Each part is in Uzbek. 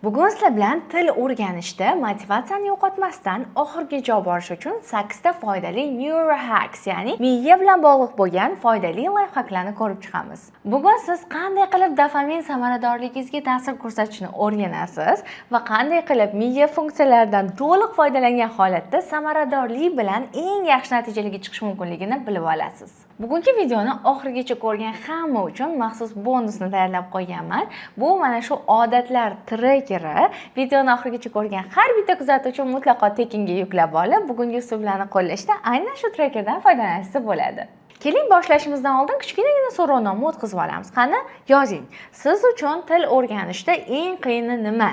Bugun sizlar bilan til o'rganishda motivatsiyani yo'qotmasdan oxirigacha olib borish uchun 8 ta foydali neurohacks, ya'ni miya bilan bog'liq bo'lgan foydali lifehacklarni ko'rib chiqamiz. Bugun siz qanday qilib dopamin samaradorligingizga ta'sir ko'rsatishini o'rganasiz va qanday qilib miya funksiyalaridan to'liq foydalangan holatda samaradorlik bilan eng yaxshi natijalarga chiqish mumkinligini bilib olasiz. Bugungi videoni oxirigacha ko'rgan hamma uchun maxsus bonusni tayyorlab qo'yganman. Bu mana shu odatlar trekeri. Videoni oxirigacha ko'rgan har bitta kuzatuvchi mutlaqo tekinga yuklab olib, bugungi uslublarni qo'llashda aynan shu trekerdan foydalanishsa bo'ladi. Keling, boshlashimizdan oldin kichkinagina so'rovnoma o'tkazib olamiz. Qani, yozing. Siz uchun til o'rganishda eng qiyini nima?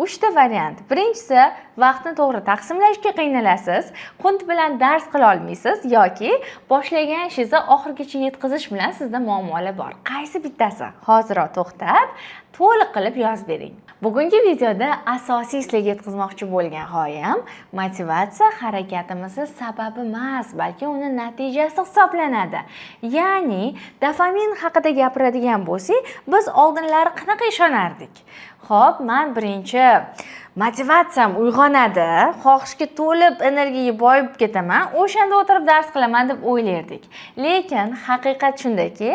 Uchta variant. Birinchisi, vaqtni to'g'ri taqsimlashga qiynalasiz, qunt bilan dars qila olmaysiz yoki boshlagan ishingizni oxirigacha yetkazish bilan sizda muammolar bor. Qaysi bittasi? Hoziroq to'xtab, to'liq qilib yozib bering. Bugungi videoda asosiy sizlarga yetkazmoqchi bo'lgan g'oyam motivatsiya harakatimizni sababi emas, balki uni natijasi hisoblanadi. Ya'ni dopamin haqida gapiradigan bo'lsak, biz oldinlari qanaqa ishonardik? Xo'p, man birinchi motivatsiyam uyg'onadi, xohishga to'lib, energiyaga boyib ketaman, o'shanda o'tirib dars qilaman deb o'ylardik. Lekin haqiqat shundaki,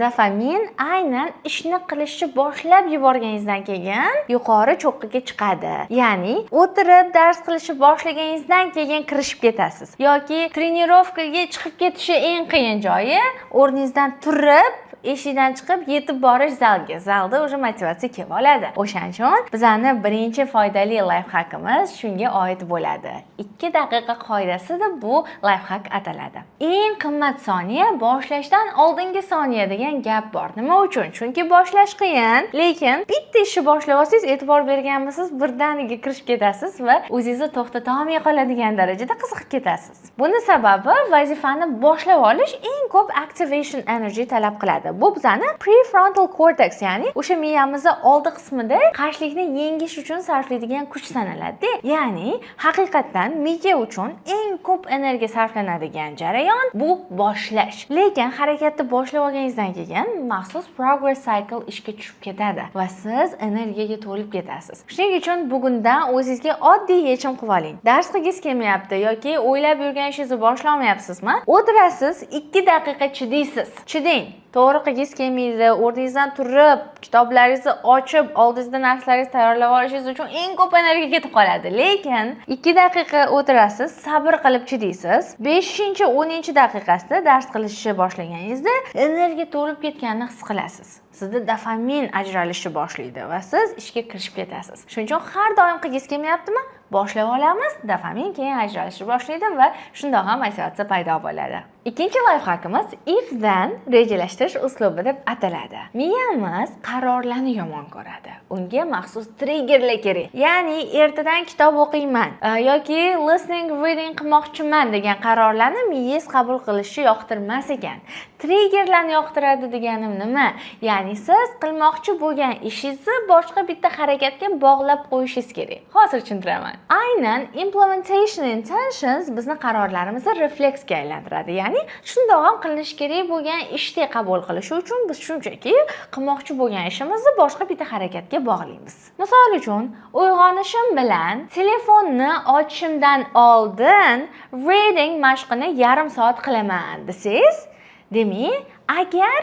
dopamin aynan ishni qilishni boshlab yuborganingizdan keyin yuqori cho'qqiga chiqadi. Ya'ni o'tirib dars qilishni boshlaganingizdan keyin kirishib ketasiz. Yoki trenirovkaga chiqib ketishi eng qiyin joyi o'rningizdan turib, eshikdan chiqib, yetib borish zalga. Zalda уже motivatsiya kelib oladi. O'shaning uchun bizani birinchi foydali lifehackimiz shunga oid bo'ladi. 2 daqiqa qoidasi deb bu lifehack ataladi. Eng qimmat soniya boshlashdan oldingi soniya degan gap bor. Nima uchun? Chunki boshlash qiyin, lekin bitta ishni boshlab olsangiz, e'tibor berganmisiz, birdaniga kirishib ketasiz va o'zingizni to'xtata olmay qoladigan darajada qiziqib ketasiz. Buni sababi, vazifani boshlab olish eng ko'p activation energy talab qiladi. Bu bizani prefrontal cortex, ya'ni o'sha miyamizni oldi qismida qarshilikni yengish uchun sarflaydigan kuch sanaladi. Ya'ni haqiqatdan miya uchun eng ko'p energiya sarflanadigan jarayon bu boshlash. Lekin harakatni boshlab olganingizdan keyin maxsus progress cycle ishga tushib ketadi va siz energiyaga to'lib ketasiz. Shuning uchun bugundan o'zingizga oddiy yechim qilib oling. Dars qilgingiz kelmayapti yoki o'ylab yurgan ishingizni boshlaolmayapsizmi? O'tirasiz, 2 daqiqa chidaysiz. Chidang. To'g'ri, qilgingiz kelmaydi, o'rningizdan turib, kitoblaringizni ochib, oldingizda narsalaringizni tayyorlab olishingiz uchun eng ko'p energiya ketib qoladi. Lekin 2 daqiqa o'tirasiz, sabr qilib chidaysiz. 5-10 daqiqasida dars qilishni boshlaganingizda energiya to'lib ketganini his qilasiz. Sizda dopamin ajralishni boshlaydi va siz ishga kirishib ketasiz. Shuning uchun har doim qilgingiz kelmayaptimi? Boshlab olamiz, dopamin keyin ajralishni boshlaydi va shundoq ham motivatsiya paydo bo'ladi. Ikkinchi lifehackimiz if then rejalashtirish uslubi deb ataladi. Miyamiz qarorlarni yomon ko'radi. Unga maxsus triggerlar kerak. Ya'ni ertadan kitob o'qiyman yoki listening, reading qilmoqchiman degan qarorlarni miyangiz qabul qilishni yoqtirmas ekan. Triggerlarni yoqtiradi deganim nima? Ya'ni siz qilmoqchi bo'lgan ishingizni boshqa bitta harakatga bog'lab qo'yishingiz kerak. Hozir tushuntiraman. Aynan implementation intentions bizni qarorlarimizni refleksga aylantiradi. Ya'ni shundoq ham qilinishi kerak bo'lgan ishdek qabul qilishi uchun biz shunchaki qilmoqchi bo'lgan ishimizni boshqa bitta harakatga bog'laymiz. Misol uchun, uyg'onishim bilan telefonni ochishimdan oldin reading mashqini yarim soat qilaman desangiz, demak, agar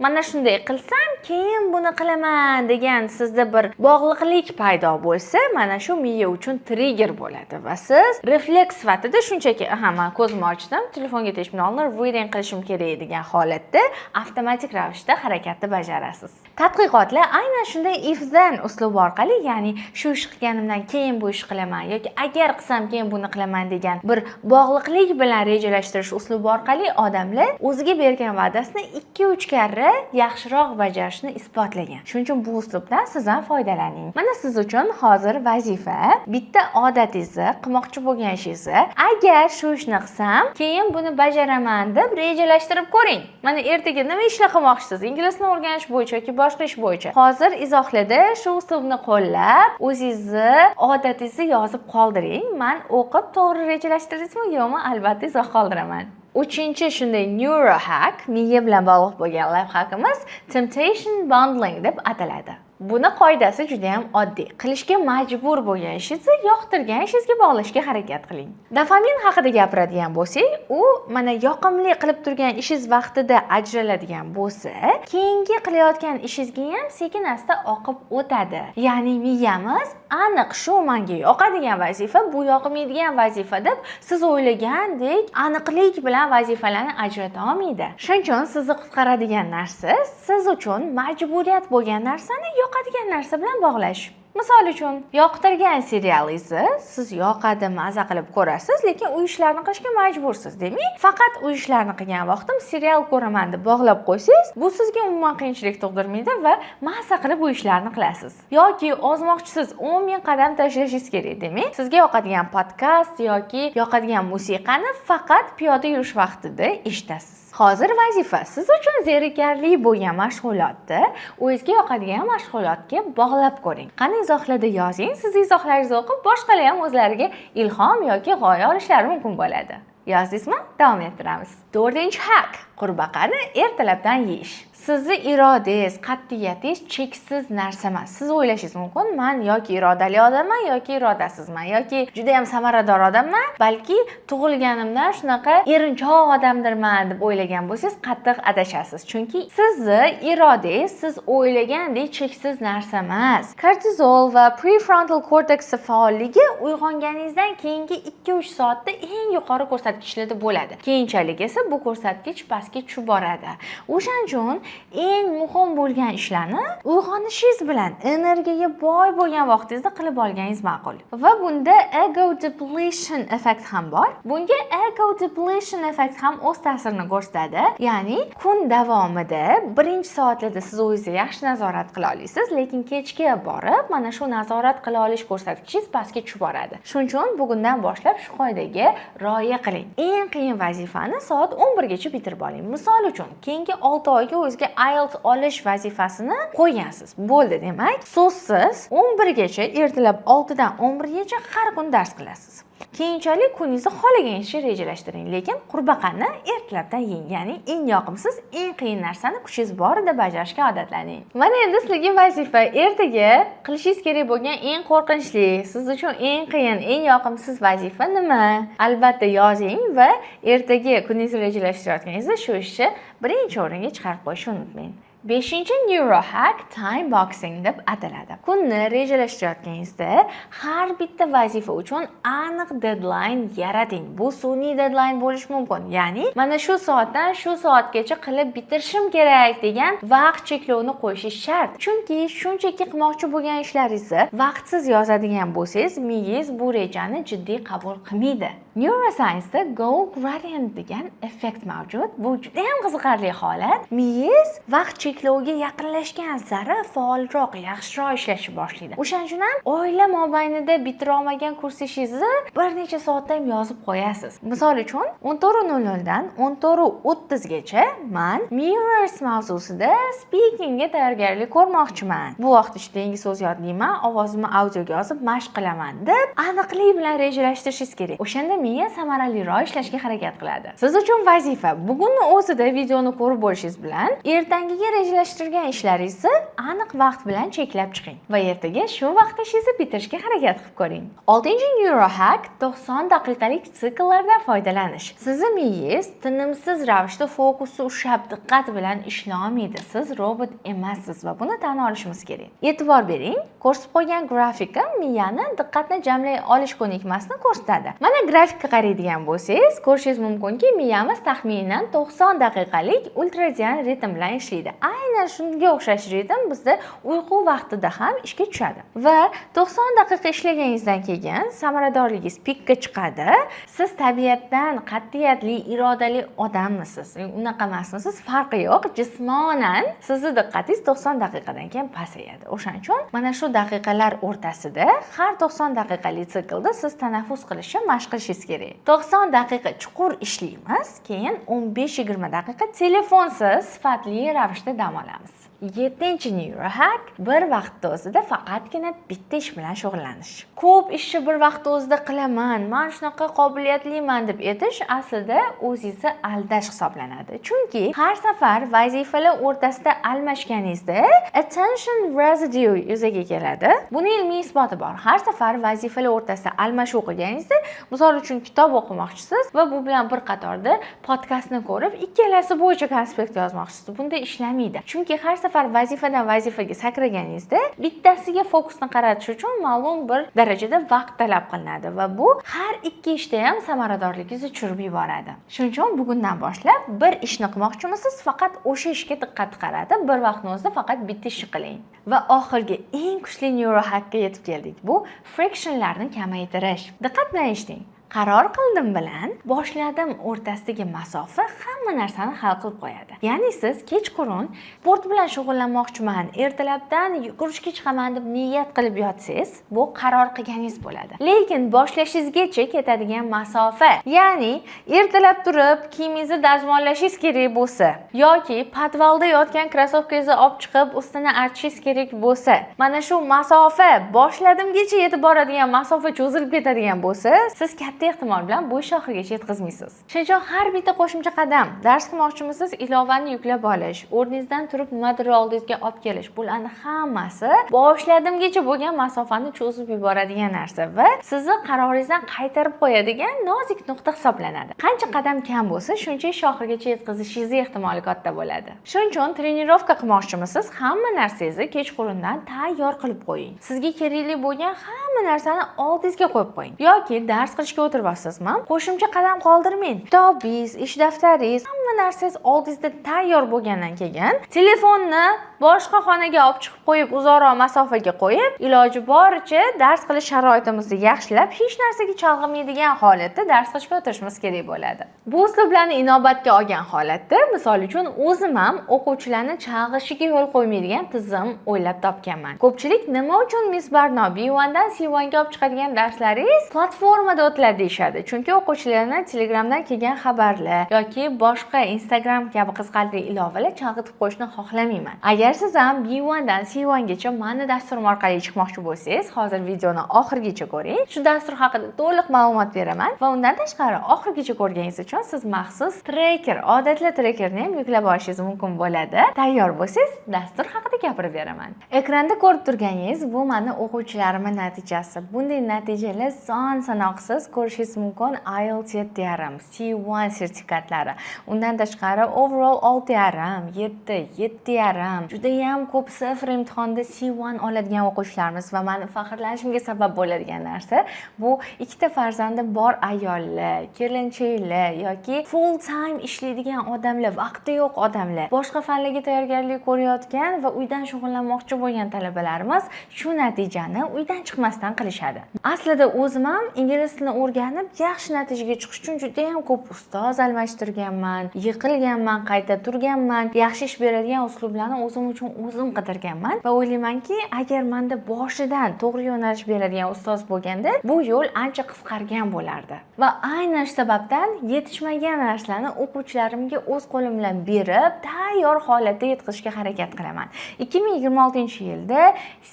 mana shunday qilsam, keyin buni qilaman degan sizda bir bog'liqlik paydo bo'lsa, mana shu miya uchun trigger bo'ladi va siz refleks sifatida shunchaki, aha, man ko'zimni ochdim, telefonga tegishimdan oldin reading qilishim kerak degan holatda avtomatik ravishda harakatni bajarasiz. Tadqiqotlar aynan shunday if then uslubi orqali, ya'ni shu ish qilganimdan keyin bu ish qilaman yoki agar qilsam, keyin buni qilaman degan bir bog'liqlik bilan rejalashtirish uslubi orqali odamlar o'ziga bergan va'dasini 2-3 karra yaxshiroq bajarishni isbotlagan. Shuning uchun bu uslubdan siz ham foydalaning. Mana siz uchun hozir vazifa: bitta odatingizni, qilmoqchi bo'lgan ishingizni agar shu ishni qilsam, keyin buni bajaraman deb rejalashtirib ko'ring. Mana ertaga nima ishlar qilmoqchisiz? Ingliz tilini o'rganish bo'yicha yoki boshqa ish bo'yicha. Hozir izohlarda shu uslubni qo'llab, o'zingizni odatingizni yozib qoldiring. Man o'qib, to'g'ri rejalashtirdingizmi, yo'qmi, albatta izoh qoldiraman. Uchinchi shunday neurohack, miya bilan bog'liq bo'lgan lifehackimiz temptation bundling deb ataladi. Buni qoidasi juda ham oddiy. Qilishga majbur bo'lgan ishingizni yoqtirgan ishingizga bog'lashga harakat qiling. Dopamin haqida gapiradigan bo'lsak, u mana yoqimli qilib turgan ishingiz vaqtida ajraladigan bo'lsa, keyingi qilayotgan ishingizga ham sekin asta oqib o'tadi. Ya'ni miyamiz aniq shu menga yoqadigan vazifa, bu yoqmaydigan vazifa deb siz o'ylagandek aniqlik bilan vazifalarni ajrata olmaydi. Shuning uchun sizni qutqaradigan narsa siz uchun majburiyat bo'lgan narsani yoqadigan narsa bilan bog'lash. Misol uchun, yoqtirgan serialingizni siz yoqadi, maza qilib ko'rasiz, lekin uy ishlarini qilishga majbursiz. Demak, faqat uy ishlarini qilgan vaqtim serial ko'raman deb bog'lab qo'ysangiz, bu sizga umuman qiyinchilik tug'dirmaydi va maza qilib uy ishlarini qilasiz. Yoki ozmoqchisiz, 10 ming qadam tashlashingiz kerak. Demak, sizga yoqadigan podkast yoki yoqadigan musiqani faqat piyoda yurish vaqtida eshitasiz. Hozir vazifa: siz uchun zerikarli bo'lgan mashg'ulotni o'zingizga yoqadigan mashg'ulotga bog'lab ko'ring. Qani, izohlarda yozing. Siz izohlaringizni o'qib, boshqalar ham o'zlariga ilhom yoki g'oya olishlari mumkin bo'ladi. Yozdingizmi? Davom ettiramiz. To'rtinchi hack: qurbaqani ertalabdan yeyish. Sizni irodangiz, qat'iyatingiz cheksiz narsa emas. Siz o'ylashingiz mumkin, man yoki irodali odamman, yoki irodasizman, yoki juda ham samarador odamman, balki tug'ilganimdan shunaqa erinchoq odamdirman deb o'ylagan bo'lsangiz, qattiq adashasiz. Chunki sizni irodangiz siz o'ylagandek cheksiz narsa emas. Kortizol va prefrontal korteksi faolligi uyg'onganingizdan keyingi 2-3 soatda eng yuqori ko'rsatkichlarda bo'ladi. Keyinchalik esa bu ko'rsatkich pastga tushib boradi. O'shaning uchun eng muhim bo'lgan ishlarni uyg'onishingiz bilan, energiyaga boy bo'lgan vaqtingizda qilib olganingiz ma'qul. Va bunda ego depletion effekt ham bor. Bunga ego depletion effekt ham o'z ta'sirini ko'rsatadi. Ya'ni kun davomida birinchi soatlarda siz o'zingizni yaxshi nazorat qila olasiz, lekin kechga borib mana shu nazorat qila olish ko'rsatkichingiz pastga tushib boradi. Shuning uchun bugundan boshlab shu qoidaga rioya qiling. Eng qiyin vazifani soat 11 gacha bitirib oling. Misol uchun, keyingi 6 oyga o'zingizga IELTS olish vazifasini qo'ygansiz. Bo'ldi, demak, so'zsiz 11 gacha, ertalab 6 dan 11 gacha har kun dars qilasiz. Keyinchalik kuningizni xohlaganingizcha rejalashtiring, lekin qurbaqani ertalabdan yeng. Ya'ni eng yoqimsiz, eng qiyin narsani kuchingiz borida bajarishga odatlaning. Mana endi sizlarga vazifa: ertaga qilishingiz kerak bo'lgan eng qo'rqinchli, siz uchun eng qiyin, eng yoqimsiz vazifa nima? Albatta yozing va ertaga kuningizni rejalashtirayotganingizda shu ishni birinchi o'ringa chiqarib qo'yishni unutmang. Beshinchi neurohack time boxing deb ataladi. Kunni rejalashtirayotganingizda har bitta vazifa uchun aniq deadline yarating. Bu sun'iy deadline bo'lishi mumkin. Ya'ni mana shu soatdan shu soatgacha qilib bitirishim kerak degan vaqt cheklovini qo'yish shart. Chunki shunchaki qilmoqchi bo'lgan ishlaringizni vaqtsiz yozadigan bo'lsangiz, miyangiz bu rejani jiddiy qabul qilmaydi. Neuroscience'da goal gradient degan effekt mavjud. Bu juda ham qiziqarli holat. Miyangiz vaqt chekloviga yaqinlashgan sari faolroq, yaxshiroq ishlashni boshlaydi. O'shaning uchun ham oylar mobaynida bitira olmagan kurs ishingizni bir necha soatda ham yozib qo'yasiz. Misol uchun, 14:00 dan 14:30 gacha man Mirrors mavzusida speakingga tayyorgarlik ko'rmoqchiman. Bu vaqt ichida yangi so'z yodlayman, ovozimni audioga yozib mashq qilaman deb aniqlik bilan rejalashtirishingiz kerak. O'shanda miya samaraliroq ishlashga harakat qiladi. Siz uchun vazifa: bugunni o'zida videoni ko'rib bo'lishingiz bilan ertangiga rejalashtirgan ishlaringizni aniq vaqt bilan cheklab chiqing va ertaga shu vaqtda ishingizni bitirishga harakat qilib ko'ring. Oltinchi neurohack: 90 daqiqalik sikllardan foydalanish. Sizni miyangiz tinimsiz ravishda fokusni ushlab, diqqat bilan ishlolmaydi. Siz robot emassiz va buni tan olishimiz kerak. E'tibor bering, ko'rsatib qo'ygan grafikim miyani diqqatni jamlay olish ko'nikmasini ko'rsatadi. Mana grafikka qaraydigan bo'lsangiz, ko'rishingiz mumkinki, miyamiz taxminan 90 daqiqalik ultradian ritm bilan ishlaydi. Aynan shunga o'xshash ritm bizda uyqu vaqtida ham ishga tushadi. Va 90 daqiqa ishlaganingizdan keyin samaradorligingiz pikka chiqadi. Siz tabiatdan qat'iyatli, irodali odammisiz, unaqa emasmisiz, farqi yo'q. Jismonan sizni diqqatingiz 90 daqiqadan keyin pasayadi. O'shaning uchun mana shu daqiqalar o'rtasida har 90 daqiqalik siklda siz tanaffus qilishni mashq qilishingiz kerak. 90 daqiqa chuqur ishlaymiz, keyin 15-20 daqiqa telefonsiz sifatli ravishda dam olamiz. Yettinchi neurohack: bir vaqtda o'zida faqatgina bitta ish bilan shug'ullanish. Ko'p ishni bir vaqtda o'zida qilaman, man shunaqa qobiliyatliman deb aytish aslida o'zingizni aldash hisoblanadi, chunki har safar vazifalar o'rtasida almashganingizda attention residue yuzaga keladi. Buni ilmiy isboti bor. Har safar vazifalar o'rtasida almashuv qilganingizda, misol uchun, kitob o'qimoqchisiz va bu bilan bir qatorda podkastni ko'rib, ikkalasi bo'yicha konspekt yozmoqchisiz. Bunda ishlamaydi, chunki har safar vazifadan vazifaga sakraganingizda bittasiga fokusni qaratish uchun ma'lum bir darajada vaqt talab qilinadi va bu har ikki ishda ham samaradorligingizni tushirib yuboradi. Shuning uchun bugundan boshlab bir ishni qilmoqchimisiz, faqat o'sha ishga diqqat qaratib, bir vaqtni o'zida faqat bitta ishni qiling. Va oxirgi, eng kuchli neurohackga yetib keldik. Bu frictionlarni kamaytirish. Diqqat bilan eshiting: qaror qildim bilan boshladim o'rtasidagi masofa hamma narsani hal qilib qo'yadi. Ya'ni siz kechqurun sport bilan shug'ullanmoqchiman, ertalabdan yugurishga chiqaman deb niyat qilib yotsangiz, bu qaror qilganingiz bo'ladi. Lekin boshlashingizgacha ketadigan masofa, ya'ni ertalab turib kiyimingizni dazmollashingiz kerak bo'lsa yoki podvalda yotgan krossovkangizni olib chiqib, ustini artishingiz kerak bo'lsa, mana shu masofa, boshladimgacha yetib boradigan masofa cho'zilib ketadigan bo'lsa, siz katta ehtimol bilan bu ishni oxirigacha yetkazmaysiz. Shuning uchun har bitta qo'shimcha qadam, dars qilmoqchimisiz, ilovani yuklab olish, o'rningizdan turib nimadir oldingizga olib kelish, bularni hammasi boshladimgacha bo'lgan masofani cho'zib yuboradigan narsa va sizni qaroringizdan qaytarib qo'yadigan nozik nuqta hisoblanadi. Qancha qadam kam bo'lsa, shuncha ish oxirigacha yetkazishingizni ehtimoli katta bo'ladi. Shuning uchun trenirovka qilmoqchimisiz, hamma narsangizni kechqurundan tayyor qilib qo'ying. Sizga kerakli bo'lgan hamma narsani oldingizga qo'yib qo'ying. Yoki dars qilishga o'tiryapsizmi, qo'shimcha qadam qoldirmang. Kitobingiz, ish daftaringiz, hamma narsangiz oldingizda tayyor bo'lgandan keyin telefonni boshqa xonaga olib chiqib qo'yib, uzoqroq masofaga qo'yib, iloji boricha dars qilish sharoitimizni yaxshilab, hech narsaga chalg'imaydigan holatda dars qilishga o'tirishimiz kerak bo'ladi. Bu uslublarni inobatga olgan holatda, misol uchun, o'zim ham o'quvchilarni chalg'ishiga yo'l qo'ymaydigan tizim o'ylab topganman. Ko'pchilik nima uchun, Miss Barno, B1dan C1ga olib chiqadigan darslaringiz platformada o'tiladi, deyishadi. Chunki o'quvchilarni Telegramdan kelgan xabarlar yoki boshqa Instagram kabi qiziqarli ilovalar chalg'itib qo'yishni xohlamayman. Agar siz ham B1dan C1gacha mani dasturim orqali chiqmoqchi bo'lsangiz, hozir videoni oxirigacha ko'ring. Shu dastur haqida to'liq ma'lumot beraman va undan tashqari, oxirigacha ko'rganingiz uchun siz maxsus treker, odatlar trekerini ham yuklab olishingiz mumkin bo'ladi. Tayyor bo'lsangiz, dastur haqida gapirib beraman. Ekranda ko'rib turganingiz bu mani o'quvchilarimni natijasi. Bunday natijalar son sanoqsiz. Ko'rishingiz mumkin: IELTS 7,5, C1 sertifikatlari, undan tashqari overall 6,5, 7, 7,5, judayam ko'p 0 imtihonda C1 oladigan o'quvchilarimiz. Va mani faxrlanishimga sabab bo'ladigan narsa, bu ikkita farzandi bor ayollar, kelinchaklar yoki full time ishlaydigan odamlar, vaqti yo'q odamlar, boshqa fanlarga tayyorgarlik ko'rayotgan va uydan shug'ullanmoqchi bo'lgan talabalarimiz shu natijani uydan chiqmasdan qilishadi. Aslida o'zim ham ingliz tilini o'rganib, yaxshi natijaga chiqish uchun judayam ko'p ustoz almashtirganman, yiqilganman, qayta turganman, yaxshi ish beradigan uslublarni o'zim uchun o'zim qidirganman va o'ylaymanki, agar manda boshidan to'g'ri yo'nalish beradigan ustoz bo'lganda, bu yo'l ancha qisqargan bo'lardi. Va aynan shu sababdan yetishmagan narsalarni o'quvchilarimga o'z qo'lim bilan berib, tayyor holatda yetkazishga harakat qilaman. 2026 yilda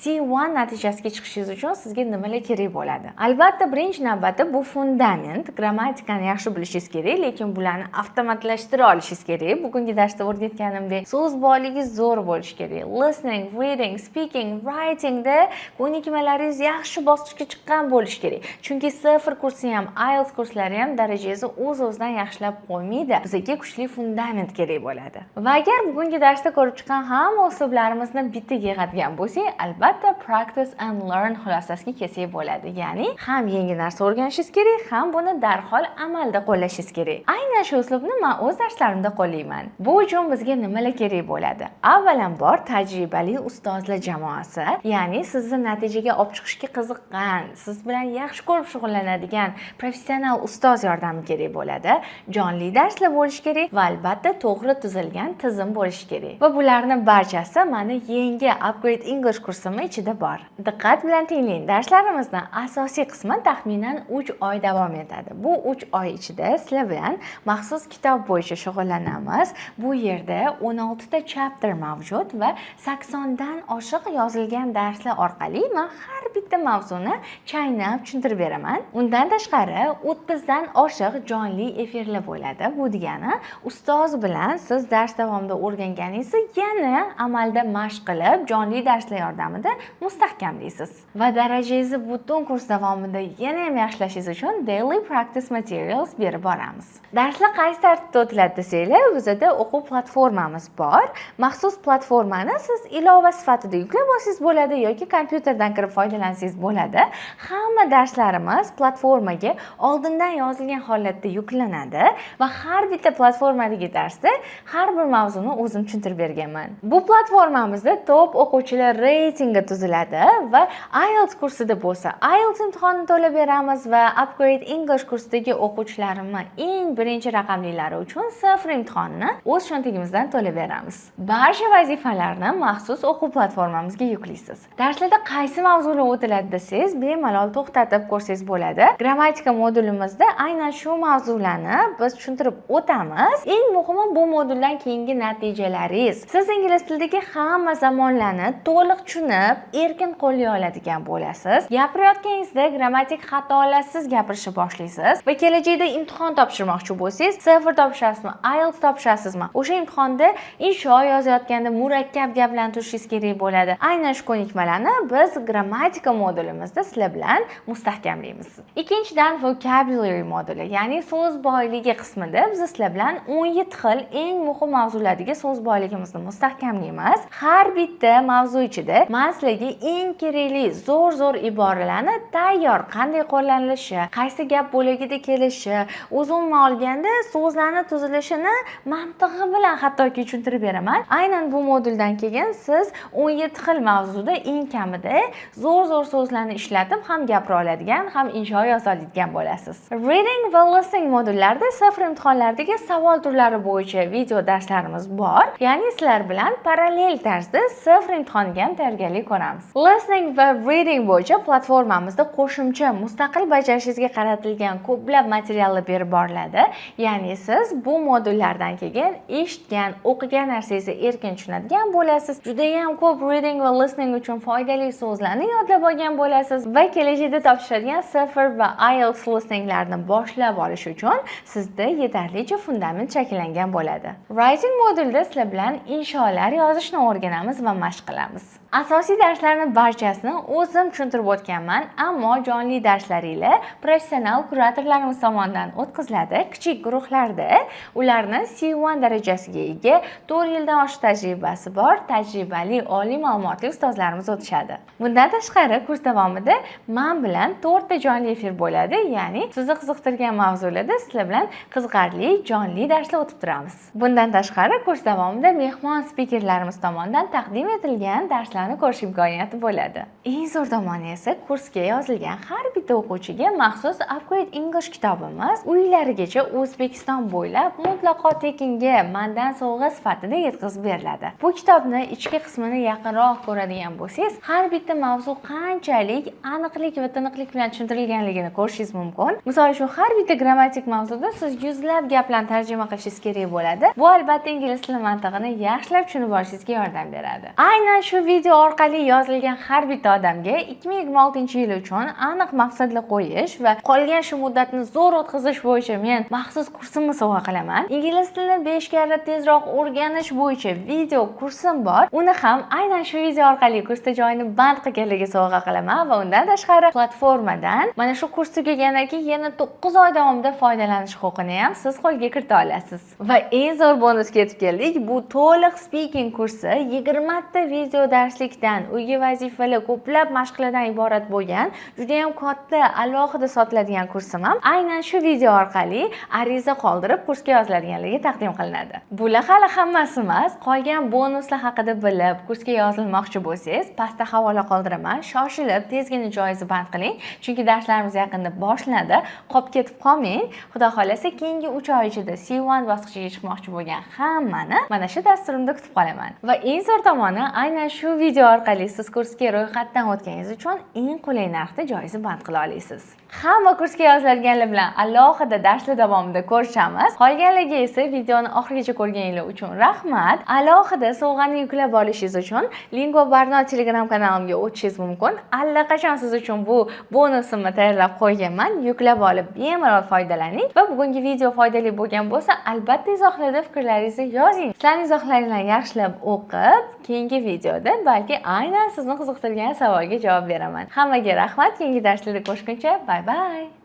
C1 natijasiga chiqishingiz uchun sizga nimalar kerak bo'ladi? Albatta, birinchi navbatda bu fundament, grammatikani yaxshi bilishingiz kerak, lekin bularni avtomatlashtira olishingiz kerak. Bugungi darsda o'rgatganimdek, so'z boyligi zo'r bo'lishi kerak. Listening, reading, speaking, writingda ko'nikmalaringiz yaxshi bosqichga chiqqan bo'lishi kerak, chunki CEFR kursi ham, IELTS kurslari ham darajangizni o'z o'zidan yaxshilab qo'ymaydi. Bizga kuchli fundament kerak bo'ladi. Va agar bugungi darsda ko'rib chiqqan hamma uslublarimizni bittaga yig'adigan bo'lsak, albatta, practice and learn xulosasiga kelsak bo'ladi. Ya'ni ham yangi narsa o'rganishingiz kerak, ham buni darhol amalda qo'llashingiz kerak. Aynan shu uslubni man o'z darslarimda qo'llayman. Bu uchun bizga nimalar kerak bo'ladi? Avvalambor, tajribali ustozlar jamoasi, ya'ni sizni natijaga olib chiqishga qiziqqan, siz bilan yaxshi ko'rib shug'ullanadigan professional ustoz yordami kerak bo'ladi. Jonli darslar bo'lishi kerak va albatta, to'g'ri tuzilgan tizim bo'lishi kerak. Va bularni barchasi mani yangi Upgrade English kursimni ichida bor. Diqqat bilan tinglang: darslarimizni asosiy qismi taxminan 3 oy davom etadi. Bu 3 oy ichida sizlar bilan maxsus kitob bo'yicha shug'ullanamiz. Bu yerda 16 ta chapter mavjud. minut va 80 dan oshiq yozilgan darslar orqali man har bitta mavzuni chaynab tushuntirib beraman. Undan tashqari, 30 dan oshiq jonli efirlar bo'ladi. Bu degani, ustoz bilan siz dars davomida o'rganganingizni yana amalda mashq qilib, jonli darslar yordamida mustahkamlaysiz va darajangizni butun kurs davomida yana ham yaxshilashingiz uchun daily practice materials berib boramiz. Darslar qaysi tartibda o'tiladi desanglar, bizada o'quv platformamiz bor. Maxsus platformani siz ilova sifatida yuklab olsangiz bo'ladi yoki kompyuterdan kirib foydalansangiz bo'ladi. Hamma darslarimiz platformaga oldindan yozilgan holatda yuklanadi va har bitta platformadagi darsda har bir mavzuni o'zim tushuntirib berganman. Bu platformamizda top o'quvchilar reytingi tuziladi va IELTS kursida bo'lsa, IELTS imtihonini to'lab beramiz va Upgrade English kursidagi o'quvchilarimni eng birinchi raqamlilari uchun CEFR imtihonini o'z cho'ntagimizdan to'lab beramiz. Barcha vazifalarni maxsus o'quv platformamizga yuklaysiz. Darslarda qaysi mavzular o'tiladi desangiz, bemalol to'xtatib ko'rsangiz bo'ladi. Grammatika modulimizda aynan shu mavzularni biz tushuntirib o'tamiz. Eng muhimi, bu moduldan keyingi natijalaringiz. Siz ingliz tilidagi hamma zamonlarni to'liq tushunib, erkin qo'llay oladigan bo'lasiz. Gapirayotganingizda grammatik xatolarsiz gapirishni boshlaysiz va kelajakda imtihon topshirmoqchi bo'lsangiz, CEFR topshirasizmi, IELTS topshirasizmi, o'sha imtihonda insho yozayotganda murakkab gaplarni tutishingiz kerak bo'ladi. Aynan shu ko'nikmalarni biz grammatika modulimizda sizlar bilan mustahkamlaymiz. Ikkinchidan, vocabulary moduli, ya'ni so'z boyligi qismida biz sizlar bilan 17 xil eng muhim mavzulardagi so'z boyligimizni mustahkamlaymiz. Har bitta mavzu ichida man sizlarga eng kerakli zo'r zo'r iboralarni tayyor qanday qo'llanilishi, qaysi gap bo'lagida kelishi, o'zi umuman olganda so'zlarni tuzilishini mantig'i bilan hattoki tushuntirib beraman. Aynan bu moduldan keyin siz 17 xil mavzuda eng kamida zo'r zo'r so'zlarni ishlatib ham gapira oladigan, ham insho yoza oladigan bo'lasiz. Reading va listening modullarida CEFR imtihonlaridagi savol turlari bo'yicha video darslarimiz bor. Ya'ni sizlar bilan parallel tarzda CEFR imtihoniga ham tayyorgarlik ko'ramiz. Listening va reading bo'yicha platformamizda qo'shimcha mustaqil bajarishingizga qaratilgan ko'plab materiallar berib boriladi. Ya'ni siz bu modullardan keyin eshitgan, o'qigan narsangizni erkin tushunadigan bo'lasiz. Juda ham ko'p reading va listening uchun foydali so'zlarni yodlab olgan bo'lasiz va kelajakda topshiradigan CEFR va IELTS listeninglarni boshlab olish uchun sizda yetarlicha fundament shakllangan bo'ladi. Writing modulida sizlar bilan insholar yozishni o'rganamiz va mashq qilamiz. Asosiy darslarni barchasini o'zim tushuntirib o'tganman, ammo jonli darslaringlar professional kuratorlarimiz tomonidan o'tkaziladi kichik guruhlarda. Ularni C1 darajasiga ega, 4 yildan oshiq tajribasi bor, tajribali, oliy ma'lumotli ustozlarimiz o'tishadi. Bundan tashqari, kurs davomida man bilan to'rtta jonli efir bo'ladi, ya'ni sizni qiziqtirgan mavzularda sizlar bilan qiziqarli jonli darslar o'tib turamiz. Bundan tashqari, kurs davomida mehmon spikerlarimiz tomonidan taqdim etilgan darslarni ko'rish imkoniyati bo'ladi. Eng zo'r tomoni esa, kursga yozilgan har bitta o'quvchiga maxsus Upgrade English kitobimiz uylarigacha O'zbekiston bo'ylab mutlaqo tekinga mandan sovg'a sifatida yetkazib beriladi. Bu kitobni ichki qismini yaqinroq ko'radigan bo'lsangiz, har bitta mavzu qanchalik aniqlik va tiniqlik bilan tushuntirilganligini ko'rishingiz mumkin. Misol uchun, har bitta grammatik mavzuda siz yuzlab gaplarni tarjima qilishingiz kerak bo'ladi. Bu albatta ingliz tili mantig'ini yaxshilab tushunib olishingizga yordam beradi. Aynan shu video orqali yozilgan har bitta odamga 2026 yil uchun aniq maqsadlar qo'yish va qolgan shu muddatni zo'r o'tkazish bo'yicha men maxsus kursimni sovg'a qilaman. Ingliz tilini 5 karra tezroq o'rganish bo'yicha video kursim bor. Uni ham aynan shu video orqali kursda joyini band qilganlarga sovg'a qilaman va undan tashqari, platformadan mana shu kurs tugagandan keyin yana 9 oy davomida foydalanish huquqini ham siz qo'lga kirita olasiz. Va eng zo'r bonusga yetib keldik. Bu to'liq speaking kursi, 20 ta video darslikdan, uyga vazifalar, ko'plab mashqlardan iborat bo'lgan juda ham katta, alohida sotiladigan kursim ham aynan shu video orqali ariza qoldirib kursga yoziladiganlarga taqdim qilinadi. Bular hali hammasi emas. Qolgan bonuslar haqida bilib, kursga yozilmoqchi bo'lsangiz, pastda havola qoldiraman. Shoshilib, tezgina joyingizni band qiling, chunki darslarimiz yaqinda boshlanadi. Qolib ketib qolmang. Xudo xohlasa, keyingi 3 oy ichida C1 bosqichiga chiqmoqchi bo'lgan hammani mana shu dasturimda kutib qolaman. Va eng zo'r tomoni, aynan shu video video orqali siz kursga ro'yxatdan o'tganingiz uchun eng qulay narxda joyingizni band qila olasiz. Hamma kursga yozilganlar bilan alohida darslar davomida ko'rishamiz. Qolganlarga esa videoni oxirigacha ko'rganinglar uchun rahmat. Alohida sovg'ani yuklab olishingiz uchun Lingua Barno Telegram kanalimga o'tishingiz mumkin. Allaqachon siz uchun bu bonusimni tayyorlab qo'yganman. Yuklab olib, bemalol foydalaning va bugungi video foydali bo'lgan bo'lsa, albatta izohlarda fikrlaringizni yozing. Sizlarning izohlaringizni yaxshilab o'qib, keyingi videoda balki aynan sizni qiziqtirgan savolga javob beraman. Hammaga rahmat. Keyingi darslarda ko'rishguncha, bye bye.